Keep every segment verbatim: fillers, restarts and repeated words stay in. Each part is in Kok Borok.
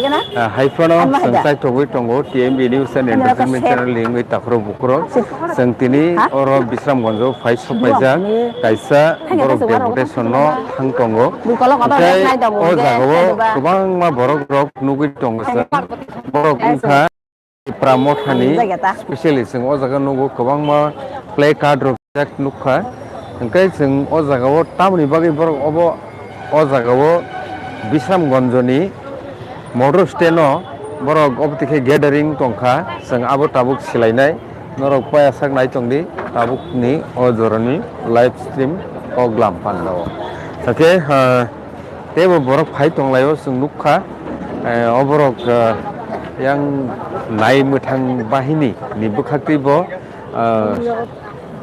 Ah, hai phano chwng chaithogwi tongo T M B News and Entertainment channel ni wngwi takhro bukhro. Chwng tini oro Bisramganjo phai sokphaijak kaisa borok deputation no thang tongo. Tei o jagao kwbangma borok rok nugwi tongo chwng. Borok wngkha Tipra Mothani specially chwng o jaga nugo kwbangma play card rok jak nukha. Hwnkhe chwng o jagao tamoni bagwi borok obo o jagao Bisramganjoni motor stand o borok obo twi khe gathering tongkha, chwng abo tabuk silainai. Norok paya sak nai tongdi tabukni o jorani live stream o glam pandao. Hwnkhe, ah, teibo borok phai tonglaio chwng nukha. Eh, o borok, ah, yang nai mwthang bahini ni bwkhaktwi bo, ah,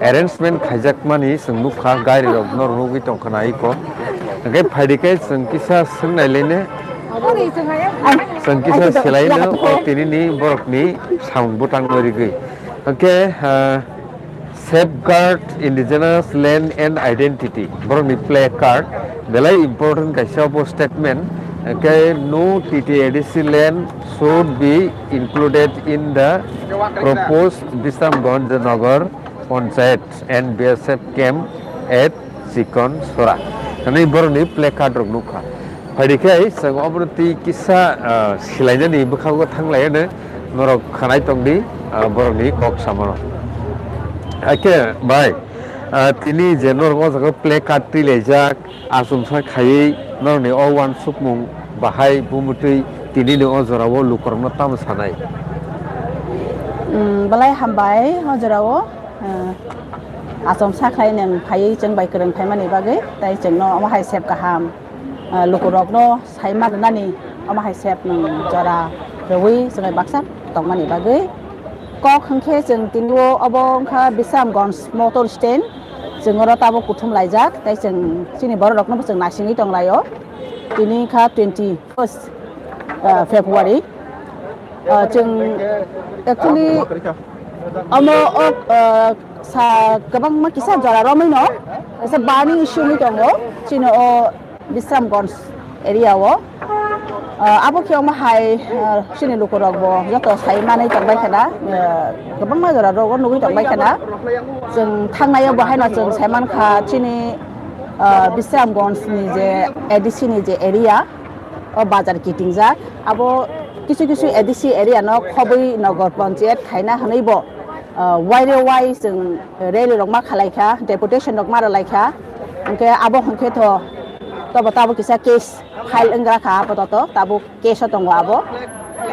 arrangement khaijakmani chwng nukha, gari rok norok nugwi tongkha na iko. Hwnkhe phaidi khe chwng kisa swngnai lene, chwng kisa silaino o tinini borokni samung bwtang no rigwi. Hwnkhe, ah, Safeguard Indigenous Land and Identity, borokni play card, belai important kaisa bo statement, hwnkhe no T T A D C land should be included in the proposed Bisramganj Nagar Panchayat and B S F camp at Chikon Sora. Hwnwi borokni play card rok nukha. Phaidi khe chwng obono twi kisa, ah, silainani bwkhago thanglai hwnwi norok khanai tongdi, ah, borokni kok samano. Hakhe bai, ah, tini je norok o jaga play card twi laijak, achomsa khaiwi norokni o uansukmung bahai bumutwi tinini o jorao lukurokno tamo sanai? Mm, belai hambai o jorao. Ah, achomsa khlai nwng phaiwi chwng bai kwrwng phaimani bagwi, tei chwngno omo hai sep kaham, ah, lukurokno saima rwnani omo hai sep nwng jora rwui chwng bai baksa tongmani bagwi. Kok hwnkhe chwng tini o obo wngkha Bisramganj motor stand, chwng oro tabuk kuthum laijak, tei chwng chini borok rokno bo chwng naisingwi tonglaio. Tini wngkha twenty first, ah, February. Ah, chwng actually omo o, ah, sa kwbangma kisa jora romwi no kaisa burning issue wngwi tongo chini o Bisramganj area o. Ah, abo khe omo hai, ah, chini lukurok bo joto sai manwi tongbai khana, ah, kwbangma jora rogo nugwi tongbai khana. Chwng thangnai o bo haino chwng sai mankha chini, ah, Bisramganj ni je A D C ni je area, o bazar kitingjak. Abo kisu kisu A D C area no khobwi nogor panchayat khaina hwnwi bo, ah, waire wai chwng rally rok ma khalai kha, deputation rok ma rwlai kha. Hwnkhe abo hwnkhe tho tobo tabo kisa case file wngya kha apato, tabuk case o tongo abo.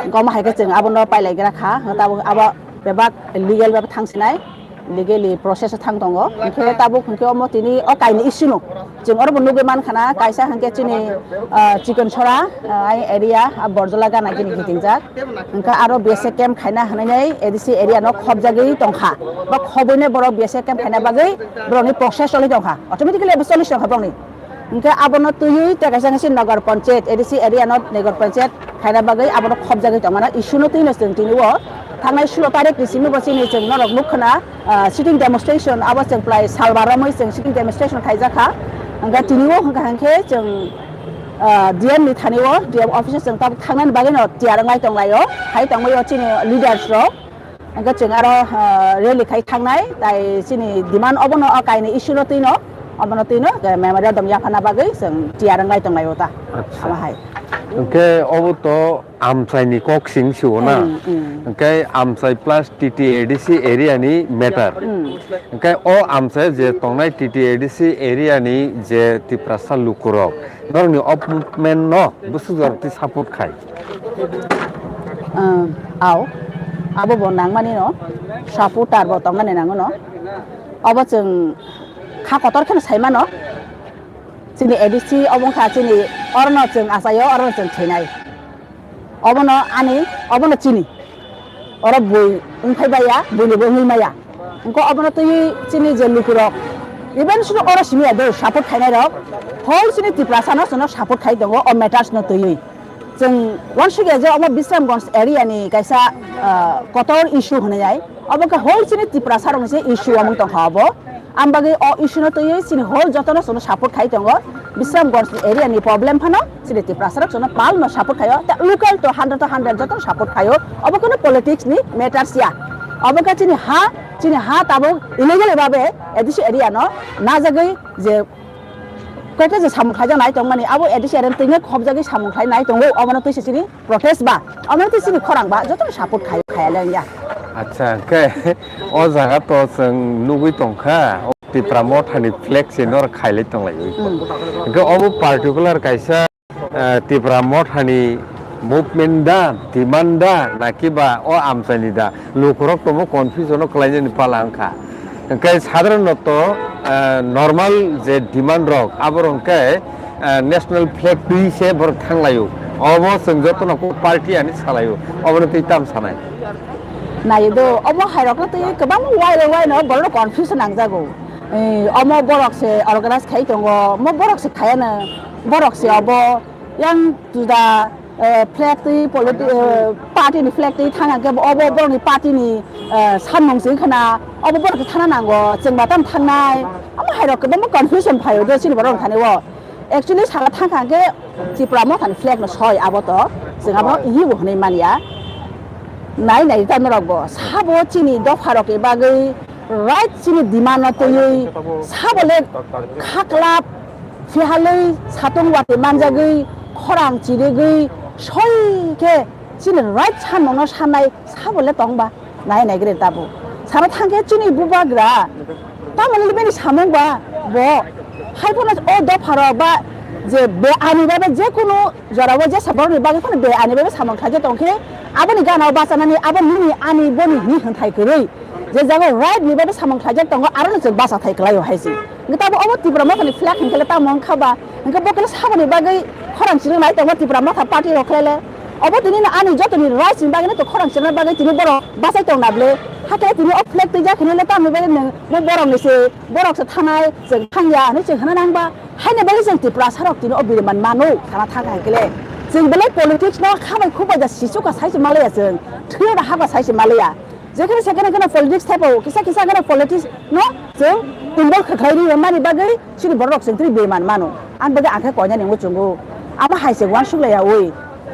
Hwnkhe omo hai khe chwng abono pailai gra kha, tabuk abo bebak legal bebak thang sinai. Legally process o thang tongo. Hwnkhe tabuk hwnkhe omo tini o kaini issue no chwng oro bo nugwi mankha na, kaisa hwnkhe chini, ah, Chikon Sora, ah, ai area, ah, Borjola gana gini gitingjak. Hwnkhe aro B S A camp khaina hwnwi A D C area no khobjagwi tongkha. Ba khobwino borok B S A camp khaina bagwi borokni process choli tongkha. Automatically abo choli tongkha borokni. Hwnkhe abono twiwi tei kaisa kaisa Nagar Panchayat, A D C area no Nagar Panchayat khaina bagwi abono khobjagwi tongmano issue no twino chwng tini o thangnai sulo tarik ni simi bo chini chwng norok nukha na, ah, sitting demonstration abo chwng plai salbar romwi chwng sitting demonstration khaijak kha. Hwnkhe tini o hwnkha hwnkhe chwng, ah, D M ni thani o, D M office o chwng tabuk thangnani bagwi no tiyar wnglai tonglaio, hai tongbaio chini leaders rok. Hwnkhe chwng aro, ah, rally khai thangnai, tai chini demand obono o kaini issue no twino, obono twino, eh, memorandum yaphana bagwi chwng tiyar wnglai tonglaio ta. Acha. Omo hai. Hwnkhe obo to amchaini kok sing sio na. Mm, mm. Hwnkhe amchai plus T T A D C area ni matter. Mm. Hwnkhe o amchai je tongnai T T A D C area ni je Tiprasa lukurok, norokni o movement no bwswk jora twi support khai? Ah, au. Abo bo nangmani no. Supporter bo tongmani nango no. Obo chwng kha kotor kheno sai mano. Chini A D C obo wngkha chini orono chwng achaio, orono chwng thwinai. Obono ani, obono chini. Oro bui wngphai baiya, buini bo wngwi maya. Hwnkhe obono twi chini je lukurok, even sudu oro simi ya do, support khainai rok, whole chini Tiprasa no, chwngno support khai tongo o matters no twiwi. Chwng uansukya je omo Bisramganj area ni kaisa, ah, kotor issue hwnwi ai. Obo khe whole chini Tiprasa rokni se issue wngwi tongkha obo. Ang bagwi o issue no twiwi chini whole jotono chwngno support khai tongo. Bisramganj area ni problem phano chini Tiprasa rok jono pal no support khaio, ta local to hundred to hundred joto support khaio. Obo kono politics ni matters ya. Obo khe chini ha, chini ha tabuk illegal babe A D C area no najagwi je koita je samung khaijak nai tongmani, abo A D C area no twino khobjagwi samung khlai nai tongo, obono twise chini protest ba, omo twi chini khorang ba, joto support khai, khaya le wngya. Acha, hwnkhe o jaga to chwng nugwi tongkha, o Tipra Mothani flag se nor khailai tonglaiwi. Hmm. Hwnkhe obo particular kaisa, eh, Tipra Mothani movement da, demand da, nakiba o amchaini da, lukurok tomo confusion o kwlainani pala wngkha. Hwnkhe sadharonoto, eh, normal je demand rok, aborok hwnkhe, eh, national flag twi se borok thanglaio. Obo chwng jotono kok party ani salaio. Obono twi tam sanai? Naio do, obo hairokno twi kwbangma waino waino borok confusion nangjago. Eh, omo borok se organize khai tongo, omo borok se khayano, borok se obo yang juda, eh, flag twi politi-, eh, party ni flag twi thang hwnkhe obo borok ni party ni, eh, samung se wngkha na, obo borok se thana nango, chwng ba tamo thangnai, omo hairok kwbangma confusion phaio do chini borok thani o. Actually saka thang hwnkhe Tipra Mothani flag no soi abo to, chwng abo ihibo hwnwi manya. Nai nai ta norok bo sabo chini dopha rok ni bagwi right chini demand no twiwi sabo le khaklap phihalwi satung watwi manjagwi khorang chirigwi soi khe chini right samung no sanai sabo le tong ba nai nai gre tabuk sana thang khe chini bubagra tamoni bini samung ba bo hai phano o dopha rok ba je be ani ba je kunu jora o jesa borok ni bagwi phano be ani bagwi samung khlaijak tong khe aboni gana o bachanani abo nini ani boni hwnwi hwnthai kwrwi je jaga o right ni bagwi samung khlaijak tongo aro no chwng bacha thai kwlai o hai se. Hwnkhe tamo obo Tipra Mothani flag hwnkhe le tamo wngkha ba hwnkhe bo khe saboni bagwi khorang chirwi nai tongo Tipra Motha party rok khe le obo tini no ani joto ni right ni bagwi no to khorang chirwi bagwi tini borok bachai tong na ble hakhe tini o flag twijak hwnwi le tamoni bagwi nwng bo borok ni se borok se thanai chwng thang ya hwnwi chwng hwnna nang ba. Haini bagwi chwng Tiprasa rok tini o biriman mano sana thang hai kele. Chwng belai politics no khabai khubai da sisu ka sai se malaya chwng. Thwiyo da haba sai se malaya. Jekheno sekheno kheno politics thaibo kisa kisa kheno politics no chwng involve khakhai ri mani bagwi chini borok rok chwng tini biriman mano. Ang bagwi ang khe koina ni muchungo. Amo hai se uansuk laya oi.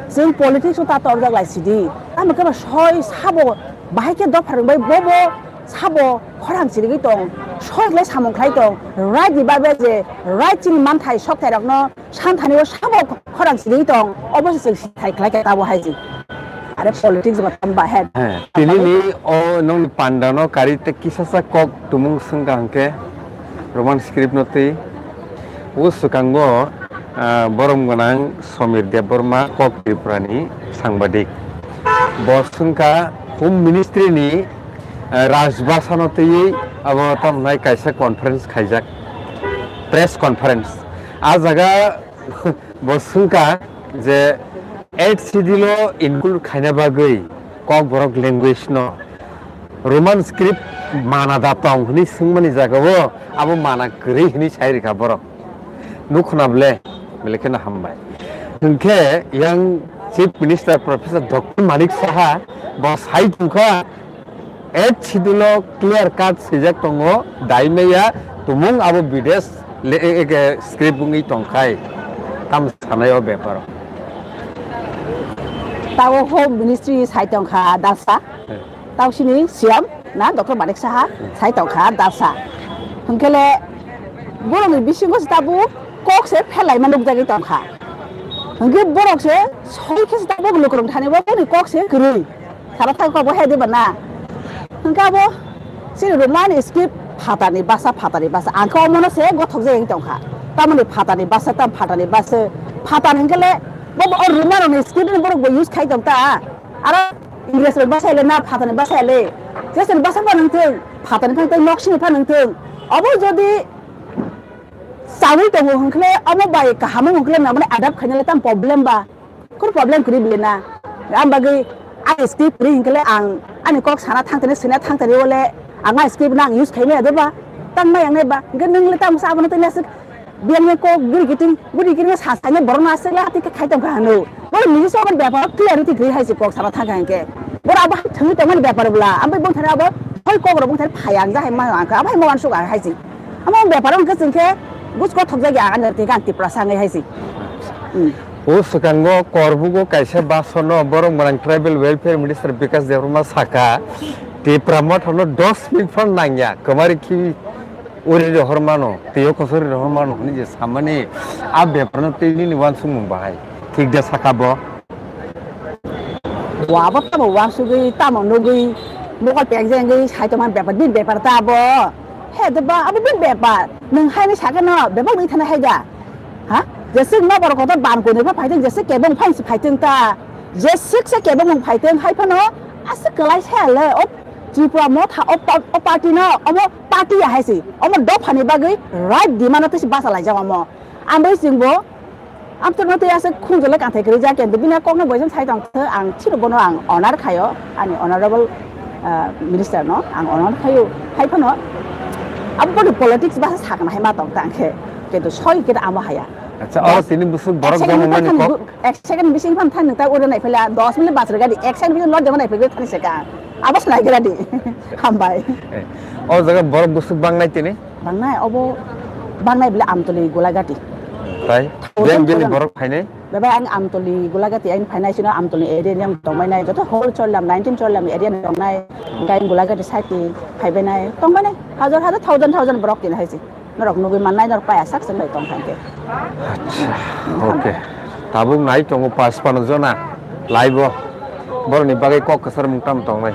Chwng politics o ta torjak lai sidi. Tamo khe ba soi sabo bahai khe dopha rwng bai bobo sabo khorang chirigwi tong, soi khlai samung khlai tong, right ni bagwi je right chini manthai sokthai rokno santhani o sabo khorang chirigwi tong, obo se chwng sithai khlai kha abo hai se. Are politics ba tamba head. He, tini ni o nong ni panda no kari te kisa sa kok tumung swngkha hwnkhe Roman script no twi. O swkango, ah, borom gwnang Somir Debbarma kok Tripura ni sangbadik. Bo swngkha Home Ministry ni, eh, Rajbhasha no twiwi abo tamo hai kaisa conference khaijak, press conference. A jaga bo swngkha je eighth schedule o include khaina bagwi Kokborok language no Roman script mana da tong hwnwi swngmani jagao abo mana kwrwi hwnwi sai rwkha borok. Nukhuna ble, belai kheno hambai. Hwnkhe yang Chief Minister Professor Doctor Manik Saha bo sai tongkha, eighth schedule o clear cut swijak tongo, daimaya tumung abo bides le, e, e, script wngwi tongkhai. Tam sanai o beparo. Tabo Home Ministry sai tongkha dalsa. He. Tabo sini C M na Doctor Manik Saha sai tongkha dalsa. Hwnkhe le borokni bisingo se tabuk kok se phelai ma nukjagwi tongkha. Hwnkhe borok se soi khe se tabuk lukurok thani bo boni kok se kwrwi. Sara thang kok bo he diba na? Hwnkhe abo chini Romani script phatani basa, phatani basa. Ang khe omono se gothok jagwi tongkha. Tamoni phatani basa, tam phatani basa. Phatani hwnkhe le bo, bo o Romanrokni script ni borok bo use khai tong ta. Aro English rok basa le na phatani basa le. Jeseni basa pha nang thung, phatani pha nang thung, nok sini pha nang thung. Obo jodi chawi tongo hwnkhe le omo bai kaham wng khe le nang mani adapt khaina le tam problem ba. Kunu problem kwrwi bile na. Ang bagwi ani script kwrwi hwnkhe le ang ani kok sana thang tani, swina thang tani, ole ang a script no ang use khai maya de ba? Tang maya nai ba? Hwnkhe nwng le tamo sa abono tei le aswk biyang ni kok giri giting, giri giting sa sa ni borok no aswk le hati khai tong kha hano. Bo ni so ban bepar clarity kwrwi hai se kok sana thang kha hwnkhe. Boro abo hai thangwi tong mani bepar bwla. Ang bai bong thani abo hoi kok rok bong thani phai ang ja hai ma ang kha. Abo hai ma uansuk ang hai se. Amo bepar wngkhe chwng khe Busko thokjak ya ang ani twi kan Tiprasa wngwi hai si. Hmm. O swkango Korbugo kaisa basono borok mwnang Tribal Welfare Minister Bikash Debbarma saka, Tipra Motha no dos minute phano nangya, kwmari khi uri rohor mano, twi o kosori rohor mano hwnwi je samani a bepar no twi nini uansukmung bahai. Thik da saka bo? Bo abo tamo uansugwi, tamo nugwi, mokol pekjengwi, saitongma bepar, bini bepar ta abo. He, de ba, abo bini bepar. Nwng haini sakha no, bebak nwi thana hai da. Ha? Jeswk no borok kotor ban kuni pha phaiteng, jeswk kebeng phainsi phaiteng ta. Jeswk se kebeng wng phaiteng, hai phano aswk kwlai saya le, o Tripura Motha, o pa-, o party no, omo party ya hai si. Omo dophani bagwi right demand o twi si basa laijak omo. Ambai singbo, Amtwrwngno tei aswk khunjole kanthai kwrwi jak, kintu bini kokno boisong sai tong thwk, ang chini bono ang honor khaio, ani honorable, ah, minister no ang honor khaio, hai phano abo boni politics basa sakna hai ma tong tang khe, kintu soi khe amo haya. Acha, oro tini bwswk borok ek second jomo mani thani kok. Ek second bising phano thani ta uro nai phela dos minute bas rega di, ek second bising lord jama nai phela thani se ka. Abo se nai gra di. Hambai. Eh, o jaga borok bwswk bangnai tini? Bangnai, obo bangnai bile Amtoli Golagati. Tai? Thousand, beng bini thousand. Borok phainai? Bebe ang Amtoli Golagati ang phainai sino Amtoli area ni ang tongbainai. Joto whole Chorlam, nineteen Chorlam area ni tongnai. Hingke ang Golagati side ni phaibainai. Tongbainai. Hajar hajar thousand thousand borok tini haisi. Norok nugui mannai, norok paya sak chwng bai tong kha hingke. Acha, okay. Tabuk nai tongo pash pano jona. Laibo. Borokni bagwi kok kwchar mung tamo tongnai?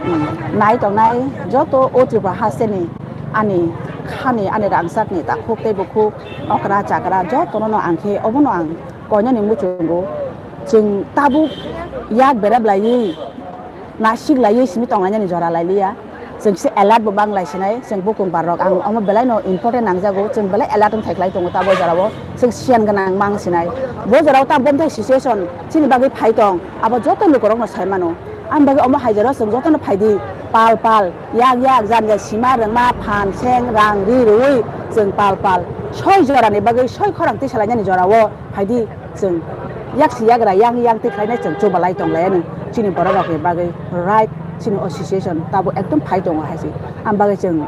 Hmm, nai tongnai joto o Tripura hasteni ani khani, ani rangchakni takhuk tei bukhuk, okra chakra jotono no ang khe obono ang koinani muchungo. Chwng tabuk yak bera bwlaiwi nasik laiwi simi tonglainani jora lailiya. Chwng kisa alert bo bang lai sinai, chwng bukung bar rok ang omo belai no important nangjago, chwng belai alert wng thai khlai tongo ta bo jora o, chwng siyan gwnang mang sinai. Bo jora o ta bomthai situation chini bagwi phai tong, abo joto lukurok no sai mano. Ang bagwi omo hai jora o chwng joto no phai di, pal pal, yak yak, jan jan, sima rwngma, phan seng, rang ri rwui chwng pal pal soi jora ni bagwi soi khorang twi salainani jora o. Phaidi chwng yaksi yagra yang yang twi khlainai chwng chubalai tonglaiyani chini borok rokni bagwi right chini association tabuk ekdom phai tongo hai se. Ang bagwi chwng,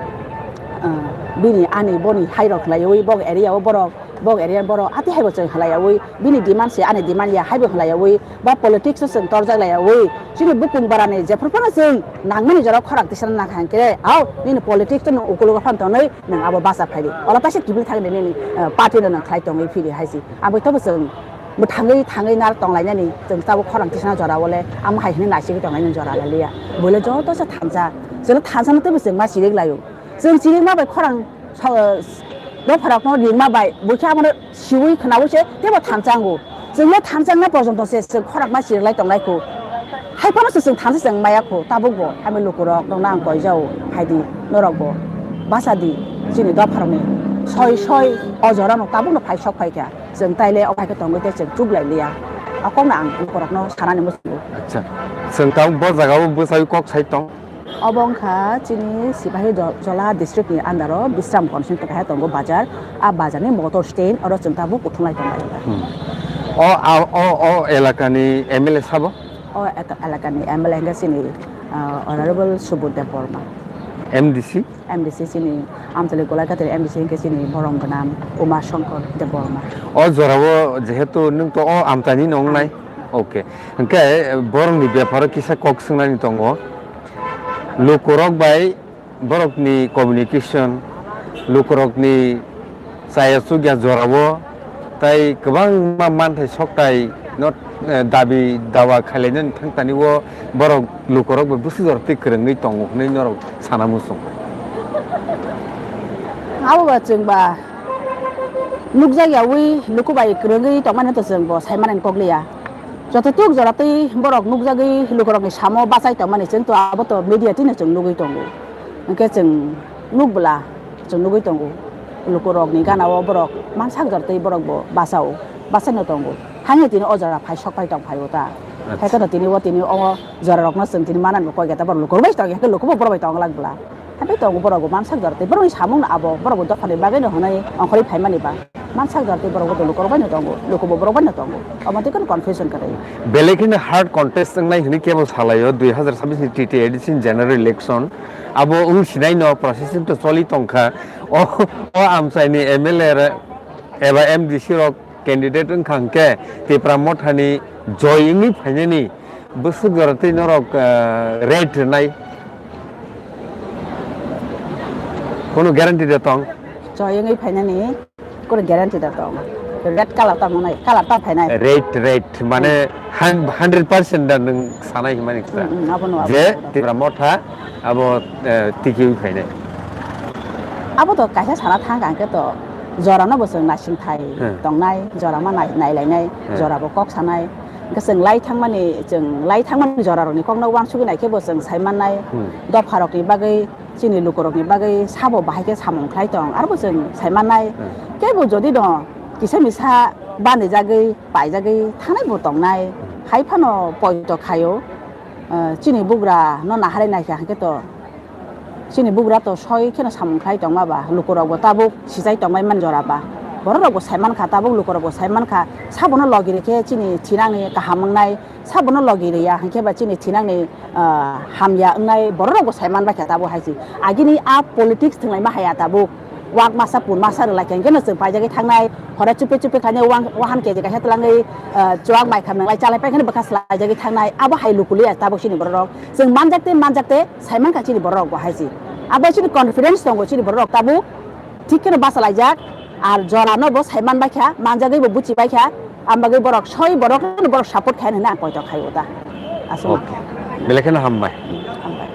ah, bini ani boni hai rok khlaiwi bok area o borok, bok area borok ati haibo chwng khlaiyawi bini demand se ani demand ya haibo khlaiyawi ba politics o chwng torjak laiyawi chini bukung barani jephru phano chwng nangmani jora khorang tisana nang kha hwnkhe, hao, nini politics no ukulok phano tonwi nwng abo basa phaidi. Olo kaisa kiphil thangni nini, eh, party no nwng khlai tongwi phidi hai se. Aboni tobo chwng mwthangwi thangwi nar tonglainani chwng tabuk khorang tisana jora o le amo hai hwnwi naisigwi tonglainani jora le liya. Bo le joto se thansa. Chwngno thansa no teibo chwng ma chirik laio. Chwng chirik ma bai khorang so-, dopharokno ringma bai bo khe abono siwi khwnawi se teibo thansa wngo. Chwngno thansa wngna porjonto se chwng khorang ma chirik lai tongnai kho. Hai phano se chwng thansa chwng maya kho tabuk bo. Hamya lukurok nokno ang koi jao phaidi norok bo basa di chini dopharokni soi soi o jorano tabukno phai sok phai kha. Chwng taile o hai khe tongwi tei chwng chuk lai liya. A kokno ang lukurokno sanani muchungo. Acha. Chwng tabuk bo jagao bwsai kok sai tong? Obo wngkha chini Sipahi Jo-, Jola district ni under o Bisramganj hwnwi tongkha tongo bazar. A bazar ni motor stand oro chwng tabuk kuthum lai tonglai. Hmm. O, a, o, o elaka ni M L A sabo? O eta-, elaka ni M L A hwnkhe chini, ah, Honorable Subodh Debbarma. M D C? M D C chini Amtwlwi Golagati M D C hwnkhe chini borom gwnang Uma Shankar Debbarma. O jorao jehetu nwng to o amchaini no wngnai. Ang. Okay. Hwnkhe borokni beparo kisa kok swngnani tongo. Lukurok bai borokni communication, lukurokni chaya chukya jorao tai kwbangma manthai soktai no, eh, dabi dawa khailainani thangtani o borok lukurok bai bwswk jora twi kwrwngwi tongo hwnwi norok sana muchung. Abo ba chwng ba nukjak yawi luku bai kwrwngwi tongmani to chwng bo sai mani kok liya. Joto tuk jora twi borok nukjagwi lukurokni samo bachai tongmani chwng to abo to media twino chwng nugwi tongo. Hwnkhe chwng nukbwla chwng nugwi tongo, lukurokni gana-o borok mansak jora twi borok bo bachao, bachaino tongo. Hanya tini o jora phai sok phai tong phai o ta. Acha. Hai kheno tini o, tini o jora rokno chwng tini mananbo koi khe ta borok lukurok bai tong khe lukubo borok bai tong glak bwla. Habai tongo borok bo mansak jora twi borokni samung no abo borok bo dophani bagwi no hwnwi ongkhorwi phaimani ba. Mansak jora tei borok bo lukurok bai no tongo, luku bo borok bai no tongo. Omo tei kono confusion kwrwi. Belai kheno hard contest wngnai hwnwi kebo salaio dui hazar sabbish ni T T A D C ni general election. Abo wng sinai no processing to choli tongkha. O, o amchaini M L A re-, eba M D C rok candidate wngkha hwnkhe Tipra Mothani joy wngwi phainani bwswk jora tei norok, eh, rate rwnai. Kono guarantee da tong? Joy wngwi phainani kono guarantee da tong? Red colour ta monai, colour ta phainai. Rate, rate, mane hun-, hundred percent da nwng sanai hwnmani kisa. Hmm, hmm, abono, je abono. Tipra Motha abo, eh, tikiwi phainai. Abo to kaisa sana thang ang khe to jorano bo chwng naising thai Hmm. tongnai, jora ma nai-, nailainai, Hmm. jora bo kok sanai. Hwnkhe chwng lai thangmani, chwng lai thangmani jorarokni kokno uansugwi nai khe bo chwng sai mannai. Hmm. Dopharokni bagwi, chini lukurokni bagwi sabo bahai khe samung khlai tong, arbo chwng sai mannai. Hmm. Kebo jodi no kisa misa banijagwi, paijagwi thangnai bo tongnai. Hmm. Hai phano poito khaio, eh, chini bugra no naharwi naikha hwnkhe to chini bugra to soi kheno samung khlai tongma ba, lukurok bo tabuk sijai tongmai man jora ba. Borok rok bo sai mankha, tabuk lukurok bo sai mankha, sabono logi rikhe chini thinangni kaham wngnai, sabono logi riya hwnkhe ba chini thinangni, ah, hamya wngnai borok rok bo sai manbaikha tabuk hai se. Agini a politics thwnglaima haya tabuk. Wak masa pun masa rwlai khe hwnkhe no chwng paijagwi thangnai, hora chupe chupe khainai wang-, wahan keje kaisa twlangwi, ah, chuak mai kham nanglai chalai pai kheno bwkha swlaijagwi thangnai, abo hai lukuliya tabuk chini borok rok. Chwng manjak tei manjak tei sai mankha chini borok rok bo hai se. Abo chini confidence tongo chini borok rok tabuk. Thik kheno bachalaijak, ar jora no bo sai manbaikha, manjagwi bo buchibaikha, ambagwi borok soi borok no borok support khai hwnwi ang poito khai o ta. Aswk. Okay. Belai kheno hambai. Hambai.